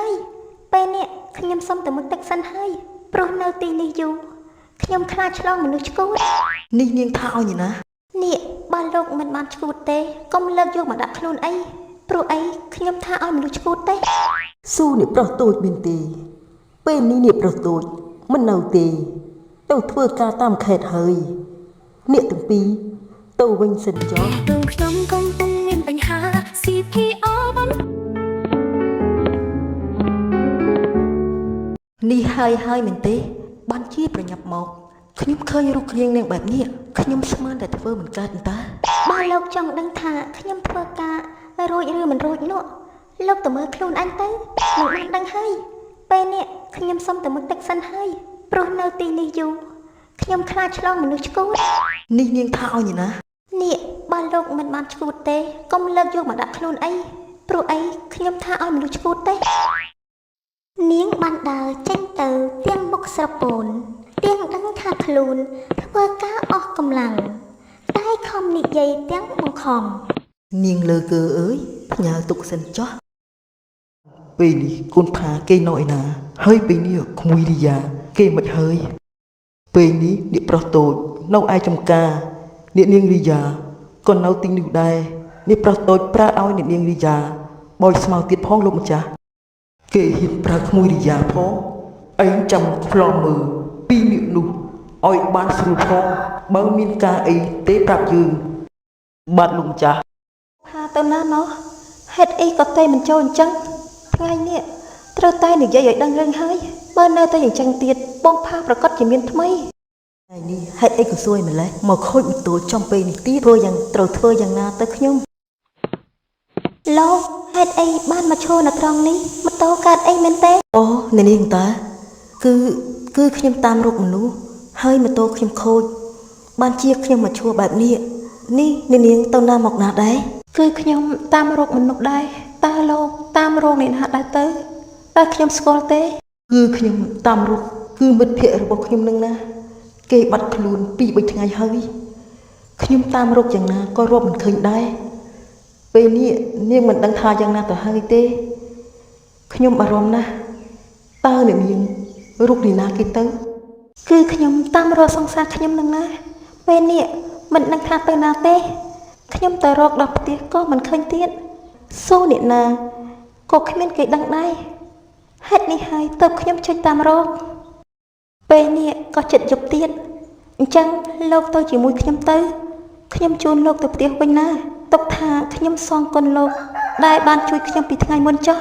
ហើយពេលនេះខ្ញុំសុំទៅមុជទឹកសិនហើយព្រោះនៅទីនេះយូរខ្ញុំខ្លាចឆ្លងមនុស្សឆ្កួត នេះនាងថាឲ្យនេះណា នេះបើលោកមិនបានឆ្កួតទេកុំលើកយកមកដាក់ខ្លួនអីព្រោះអីខ្ញុំថាឲ្យមនុស្សឆ្កួតទេ ស៊ូនេះប្រុសតូចមែនទេពេលនេះនេះប្រុសតូចមិននៅទេទៅធ្វើការតាមខេត្តហើយអ្នកទាំងពីរទៅវិញសិនចុះ ដងខ្ញុំកំពុងមានបញ្ហា CPO បាន នេះហើយហើយមែនទេ បានជាប្រញាប់មកខ្ញុំឃើញរូបរាងនាងបែបនេះខ្ញុំស្មានតែធ្វើមិនកើតតា បើលោកចង់ដឹងថាខ្ញុំធ្វើការរួចឬមិនរួចនោះលោកទៅមើលខ្លួនអញទៅនឹងបានដឹងហើយពេលនេះខ្ញុំសុំទៅមុជទឹកសិនហើយព្រោះនៅទីនេះយូរខ្ញុំខ្លាចឆ្លងមនុស្សឆ្កួត នេះនាងថាឲ្យនេះណា នេះបើលោកមិនបានឆ្កួតទេកុំលើកយកមកដាក់ខ្លួនអីព្រោះអីខ្ញុំថាឲ្យមនុស្សឆ្កួតទេនាងបានដើរចេញទៅទាំងមុខស្រពោនទាំងដឹងថាខ្លួនធ្វើការអស់កម្លាំងតែខំនិយាយទាំងបង្ខំ នាងលើកើអើយផ្ញើទុកសិនចុះពេលនេះកូនផាគេនៅឯណា ហើយពេលនេះក្មួយរីយ៉ាគេមិនហើយពេលនេះអ្នកប្រុសតូចនៅឯចំការអ្នកនាងរីយ៉ាក៏នៅទីនេះដែរអ្នកប្រុសតូចប្រើឲ្យអ្នកនាងរីយ៉ាបោចស្មៅទៀតផងលោកម្ចាស់គេហ៊ានប្រើក្មួយរីយ៉ាផងឯងចាំខ្លោមមើលពីរអ្នកនោះឲ្យបានស្រួលផងបើមានការអីទេប្រាប់យើងបាទលោកម្ចាស់ ផាទៅណាណោះហេតុអីក៏ទេមិនចូលអញ្ចឹងថ្ងៃនេះត្រូវតែនិយាយឲ្យដឹងរឿងហើយបើនៅតែយ៉ាងចឹងទៀតបងផាប្រកាសជាមានថ្មី ថ្ងៃនេះហេតុអីក៏សួយម្លេះមកខូចម៉ូតូចំពេលនេះទៀតធ្វើយ៉ាងត្រូវធ្វើយ៉ាងណាទៅខ្ញុំ លោកហេតុអីបានមកឈរនៅត្រង់នេះម៉ូតូកើតអីមែនទេ អូអ្នកនាងតាគឺគឺខ្ញុំតាមរកមនុស្សហើយម៉ូតូខ្ញុំខូចបានជាខ្ញុំមកឈួរបែបនេះនេះអ្នកនាងទៅណាមកណាដែរ គឺខ្ញុំតាមរកមនុស្សដែរតើលោកតាមរកអ្នកណាដែរទៅតើខ្ញុំស្គាល់ទេ គឺខ្ញុំតាមរកគឺមិត្តភ័ក្តិរបស់ខ្ញុំនឹងណា គេបាត់ខ្លួនពីរបីថ្ងៃហើយខ្ញុំតាមរកយ៉ាងណាក៏រាប់មិនឃើញដែរពេលនេះនាងមិនដឹងថាយ៉ាងណាទៅហើយទេខ្ញុំបារម្ភណាស់តើអ្នកនាងរកនេះណាគេទៅ គឺខ្ញុំតាមរកសង្សារខ្ញុំនឹងណាពេលនេះមិនដឹងថាទៅណាទេខ្ញុំទៅរកដល់ផ្ទះក៏មិនឃើញទៀតសូអ្នកណាក៏គ្មានគេដឹងដែរហេតុនេះហើយទៅខ្ញុំចេញតាមរកពេលនេះក៏ចិត្តយប់ទៀតអញ្ចឹងលោកទៅជាមួយខ្ញុំទៅខ្ញុំជូនលោកទៅផ្ទះវិញណាទុកថាខ្ញុំសងគុណលោកដែលបានជួយខ្ញុំពីថ្ងៃមុនចុះ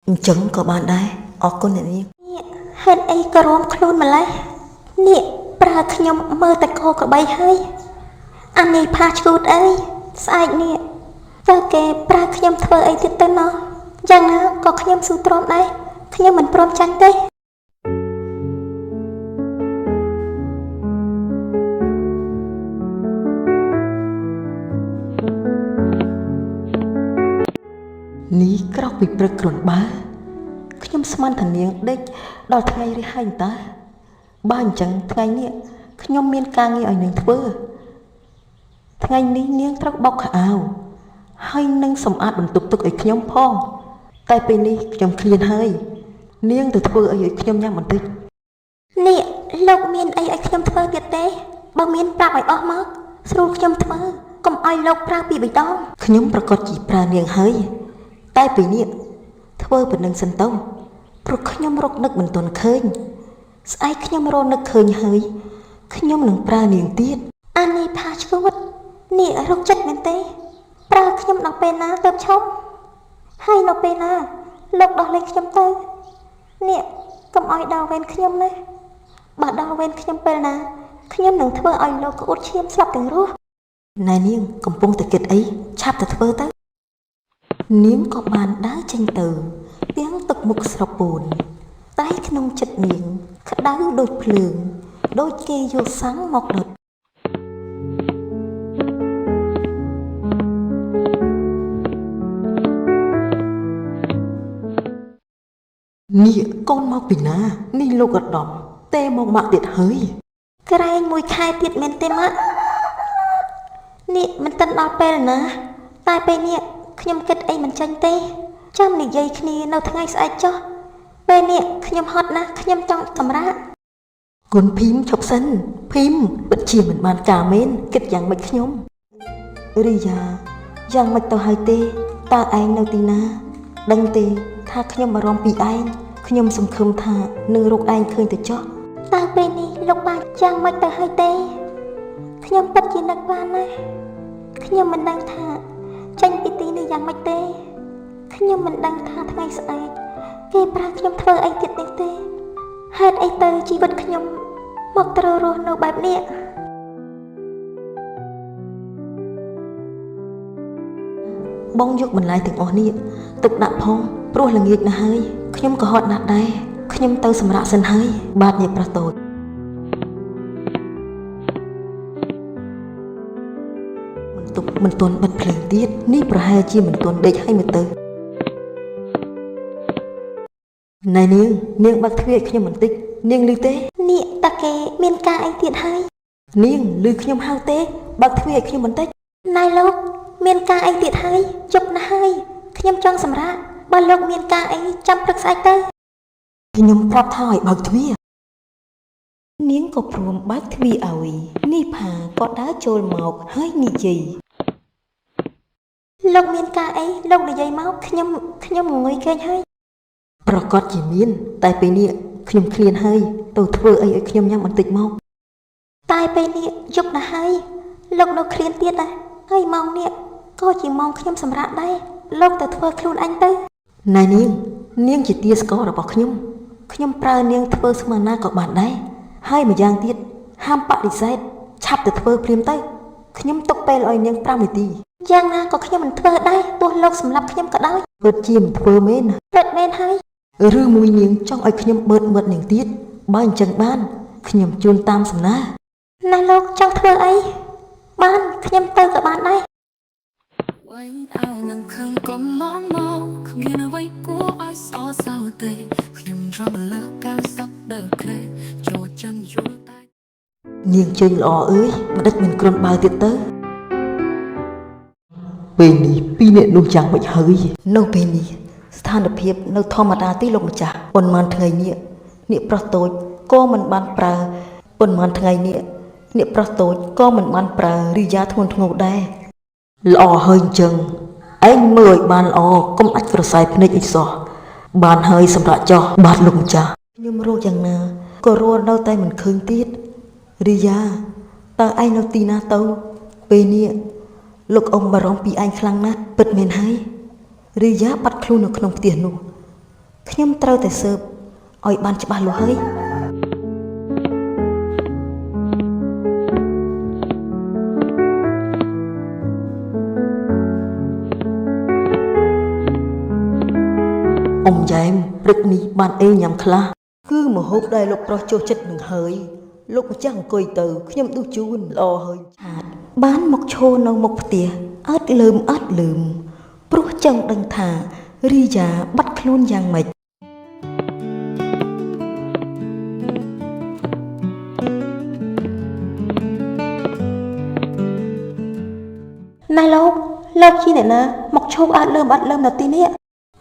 អញ្ចឹងក៏បានដែរអរគុណអ្នកនាង នេះហេតុអីក៏រំខ្លួនម្លេះនេះប្រើខ្ញុំមើលតែកក្បីហើយអានេះផាឆ្កួតអីស្អែកនេះតើគេប្រើខ្ញុំធ្វើអីទៀតទៅណោះយ៉ាងណាក៏ខ្ញុំស៊ូទ្រាំដែរខ្ញុំមិនព្រមចាញ់ទេ នេះក្រោកពីព្រឹកគ្រាន់បើខ្ញុំស្មានថានាងដេកដល់ថ្ងៃរះហើយតើបើអញ្ចឹងថ្ងៃនេះខ្ញុំមានការងារឲ្យនាងធ្វើថ្ងៃនេះនាងត្រូវបោកខោអាវហើយនឹងសម្អាតបន្ទប់ទឹកឲ្យខ្ញុំផងតែពេលនេះខ្ញុំឃ្លានហើយនាងទៅធ្វើអីឲ្យខ្ញុំញ៉ាំបន្តិច នេះលោកមានអីឲ្យខ្ញុំធ្វើទៀតទេបើមានប្រាប់ឲ្យអស់មកស្រួលខ្ញុំធ្វើកុំឲ្យលោកប្រើពីបេះដូង ខ្ញុំប្រកាសជាប្រានាងហើយតែពេលនេះធ្វើប៉ុណ្ណឹងសិនទៅព្រោះខ្ញុំរកនឹកមិនទាន់ឃើញស្អែកខ្ញុំរកនឹកឃើញហើយខ្ញុំនឹងប្រើនាងទៀត អានេះផាឆ្កួតនេះរកចិត្តមែនទេប្រើខ្ញុំដល់ពេលណាទៅឈប់ហើយនៅពេលណាលោកដោះលែងខ្ញុំទៅនេះកុំឲ្យដល់វេនខ្ញុំណាបើដល់វេនខ្ញុំពេលណាខ្ញុំនឹងធ្វើឲ្យលោកក្អួតឈាមស្លាប់ទាំងរស់ ណែនាងកំពុងតែគិតអីឆាប់ទៅធ្វើទៅនាងក៏បានដើរចេញទៅទាំងទឹកមុខស្រពោនតែក្នុងចិត្តនាង ក្តៅដូចភ្លើងដូចគេយកសាំងមកដុតនេះកូនមកពីណានេះលោករដំទេមកម៉ាក់ទៀតហើយ ក្រែងមួយខែទៀតមែនទេម៉ាក់នេះមិនទាន់ដល់ពេលណា តែពេលនេះខ្ញុំគិតអីមិនចាញ់ទេ ចាំនិយាយគ្នានៅថ្ងៃស្អែកចុះពេលនេះខ្ញុំហត់ណាស់ខ្ញុំចង់សម្រាក គុណភីមឈប់សិនភីមពិតជាមិនបានការមែនគិតយ៉ាងម៉េចខ្ញុំរីយ៉ាយ៉ាងម៉េចទៅហើយទេតើឯងនៅទីណា ដឹងទេថាខ្ញុំបារម្ភពីឯងខ្ញុំសង្ឃឹមថានឹងរកឯងឃើញទៅចុះ តើពេលនេះលោកបាយ៉ាងម៉េចទៅហើយទេខ្ញុំពិតជានឹកបានណាស់ខ្ញុំមិនដឹងថាចេញពីទីនេះយ៉ាងម៉េចទេខ្ញុំមិនដឹងថាថ្ងៃស្អែកគេប្រើខ្ញុំធ្វើអីទៀតនេះទេហេតុអីទៅជីវិតខ្ញុំមកត្រូវរស់នៅបែបនេះ បងយកបន្លែទាំងអស់នេះទុកដាក់ផងព្រោះល្ងាចណាស់ហើយខ្ញុំក៏ហត់ណាស់ដែរខ្ញុំទៅសម្រាកសិនហើយបាទញាតិប្រុសតូចបន្ទប់មិនទាន់បិទភ្លើងទៀតនេះប្រហែលជាមិនទាន់ដេកហើយមើលទៅណែនាងនាងបើកទ្វារឲ្យខ្ញុំបន្តិចនាងឮទេ នេះតាគេមានការអីទៀតហើយ នាងឮខ្ញុំហៅទេបើកទ្វារឲ្យខ្ញុំបន្តិច ណែលោក មានការអីទៀតហើយជប់ណាស់ហើយខ្ញុំចង់សម្រាកបើលោកមានការអីចាំព្រឹកស្អែកទៅ ខ្ញុំប្រាប់ថាឲ្យបើកទ្វារនាងក៏ព្រមបើកទ្វារឲ្យនេះផាក៏ដើរចូលមកហើយនិយាយ លោកមានការអីលោកនិយាយមកខ្ញុំខ្ញុំងងុយគេងហើយ ប្រកាសជាមាន តែពេលនេះខ្ញុំឃ្លានហើយទៅធ្វើអីឲ្យខ្ញុំញ៉ាំបន្តិចមក តែពេលនេះយប់ណាស់ហើយលោកនៅឃ្លានទៀតណាហើយម៉ោងនេះក៏ជាម៉ោងខ្ញុំសម្រាកដែរលោកទៅធ្វើខ្លួនអញទៅ ណែនាង នាងជាទាស្កររបស់ខ្ញុំខ្ញុំប្រើនាងធ្វើស្មើណាក៏បានដែរហើយម្យ៉ាងទៀតហាមបដិសេធឆាប់ទៅធ្វើភ្លាមទៅខ្ញុំទុកពេលឲ្យនាង5នាទី យ៉ាងណាក៏ខ្ញុំមិនធ្វើដែរទោះលោកសម្លាប់ខ្ញុំក៏ដោយ ពិតជាមិនធ្វើមែនណា ពិតមែនហើយ ឬមួយនាងចង់ឲ្យខ្ញុំបឺតមាត់នាងទៀតបើអញ្ចឹងបានខ្ញុំជូនតាមសំណើ ណែលោកចង់ធ្វើអីបានខ្ញុំទៅក៏បានដែរ វិញអើនឹងខឹងកុំមកមកគ្មានអ្វីគួរឲ្យសរសើរទេខ្ញុំត្រឹមលើកកៅសក់ដើក្លេចូលចិនយល់តែ នាងជើងល្អអើយម្ដេចមិនគ្រាន់បើទៀតទៅពេលនេះពីរអ្នកនោះយ៉ាងម៉េចហើយនៅពេលនេះស្ថានភាពនៅធម្មតាទេលោកម្ចាស់ប៉ុន្មានថ្ងៃនេះអ្នកប្រុសតូចក៏មិនបានប្រើប៉ុន្មានថ្ងៃនេះអ្នកប្រុសតូចក៏មិនបានប្រើរីយ៉ាធ្ងន់ធ្ងរដែរល្អហើយអញ្ចឹងឯងមើលឲ្យបានល្អកុំអាចក្រសែភ្នែកអីសោះបានហើយសម្រាប់ចោះបាទលោកម្ចាស់ខ្ញុំរកយ៉ាងណាក៏រស់នៅតែមិនឃើញទៀត រីយ៉ាតើឯងនៅទីណាទៅ ពេលនេះលោកអ៊ំបារម្ភពីឯងខ្លាំងណាស់ពិតមែនហើយរីយ៉ាបាត់ខ្លួននៅក្នុងផ្ទះនោះខ្ញុំត្រូវតែស៊ើបឲ្យបានច្បាស់លាស់ហើយអ៊ំយ៉ែមព្រឹកនេះបានអីញ៉ាំខ្លះគឺមហូបដែលលោកប្រុសចូលចិត្តនឹងហើយលោកម្ចាស់អង្គុយទៅខ្ញុំដួសជូនល្អហើយឆាតបានមកឈរនៅមុខផ្ទះអត់លើមអត់លើមព្រោះចង់ដឹងថារីយ៉ាបាត់ខ្លួនយ៉ាងម៉េច ណែលោកលោកជាអ្នកណាមកឈោកអត់លើមអត់លើមនៅទីនេះ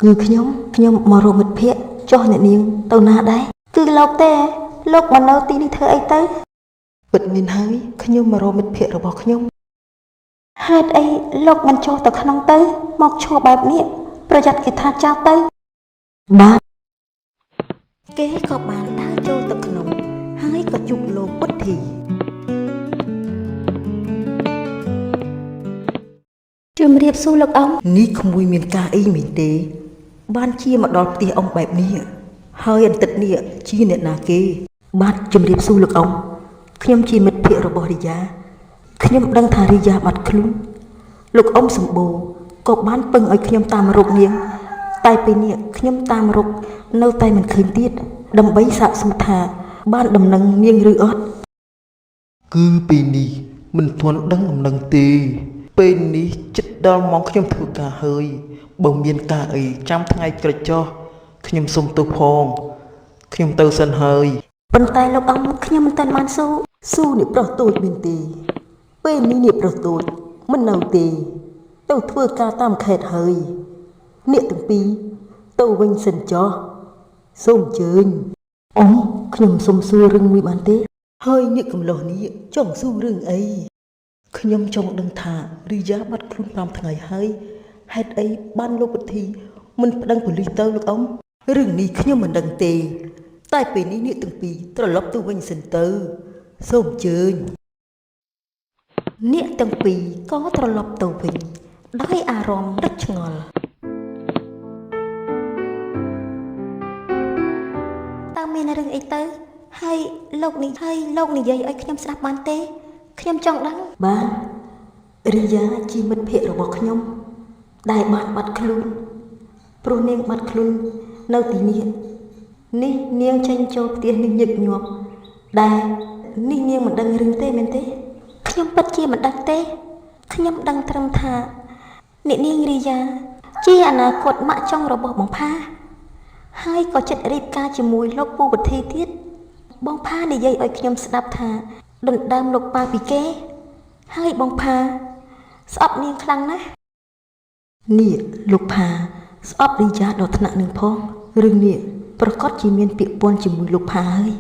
គឺខ្ញុំខ្ញុំមករកមិត្តភ័ក្តិចុះអ្នកនាងទៅណាដែរ គឺលោកទេលោកមកនៅទីនេះធ្វើអីទៅ ពិតមែនហើយខ្ញុំមករកមិត្តភ័ក្តិរបស់ខ្ញុំ ហេតុអីលោកមិនចូលទៅក្នុងទៅ មកឈរបែបនេះប្រយ័ត្នគេថាចោលទៅ បាទគេក៏បានដើរចូលទៅក្នុង ហើយក៏ជួបលោកពុទ្ធី ជំរាបសួរលោកអ៊ំ នេះក្មួយមានការអីមែនទេ បានជាមកដល់ផ្ទះអ៊ំបែបនេះហើយអន្តិតនេះជាអ្នកណាគេ បាទជំរាបសួរលោកអ៊ំខ្ញុំជាមិត្តភ័ក្តិរបស់រីយ៉ាខ្ញុំដឹងថារីយ៉ាបាត់ខ្លួនលោកអ៊ំសម្បូរក៏បានពឹងឲ្យខ្ញុំតាមរកនាង តែពេលនេះខ្ញុំតាមរកនៅតែមិនឃើញទៀតដើម្បីសាកសួរថា បានដំណឹងនាងឬអត់ គឺពេលនេះមិនទាន់ដឹងអំណឹងទេ ពេលនេះចិត្តដល់ម៉ោងខ្ញុំធ្វើការហើយបើមានការអីចាំថ្ងៃក្រោយចុះខ្ញុំសុំទោសផងខ្ញុំទៅសិនហើយ ប៉ុន្តែលោកអ៊ំខ្ញុំមិនទាន់បានសួរ ស៊ូនេះប្រុសតូចមែនទេពេលនេះនេះប្រុសតូចមិននៅទេ ទៅធ្វើការតាមខេត្តហើយ អ្នកទាំងពីរទៅវិញសិនចុះសូមអញ្ជើញអូខ្ញុំសុំសួររឿងមួយបានទេ ហើយអ្នកកំលោះនេះចង់សួររឿងអីខ្ញុំចង់ដឹងថារីយ៉ាបាត់ខ្លួន5ថ្ងៃហើយហេតុអីបានលោកពធីមិនប្តឹងប៉ូលីសទៅលោកអ៊ំរឿងនេះខ្ញុំមិនដឹងទេ តែពេលនេះអ្នកទាំងពីរត្រឡប់ទៅវិញសិនទៅ សូមអញ្ជើញ អ្នកទាំងពីរក៏ត្រឡប់ទៅវិញដោយអារម្មណ៍នឹកឆ្ងល់តើមានរឿងអីទៅ ហើយលោកនេះហើយលោកនិយាយឲ្យខ្ញុំស្ដាប់បានទេ ខ្ញុំចង់ដឹង បាទរីយ៉ាជាមិត្តភក្តិរបស់ខ្ញុំ ដែលបានបាត់ខ្លួន ព្រោះនាងបាត់ខ្លួននៅទីនេះនេះនាងចេញចូលផ្ទះនេះញឹកញាប់ដែលនេះនាងមិនដឹងរឿងទេមែនទេ ខ្ញុំពិតជាមិនដឹងទេ ខ្ញុំដឹងត្រឹមថាអ្នកនាងរីយ៉ាជាអនាគតម៉ាក់ចុងរបស់បងផាហើយក៏ចិត្តរៀបការជាមួយលោកពូវុធីទៀតបងផានិយាយឲ្យខ្ញុំស្ដាប់ថាដណ្ដើមលោកប៉ាពីគេ ហើយបងផាស្អប់នាងខ្លាំងណាស់ នេះលោកផាស្អប់រីយ៉ាដល់ថ្នាក់នឹងផងរឿងនេះប្រកាសជាមានពាក្យពន្ធជាមួយលោកផាហើយ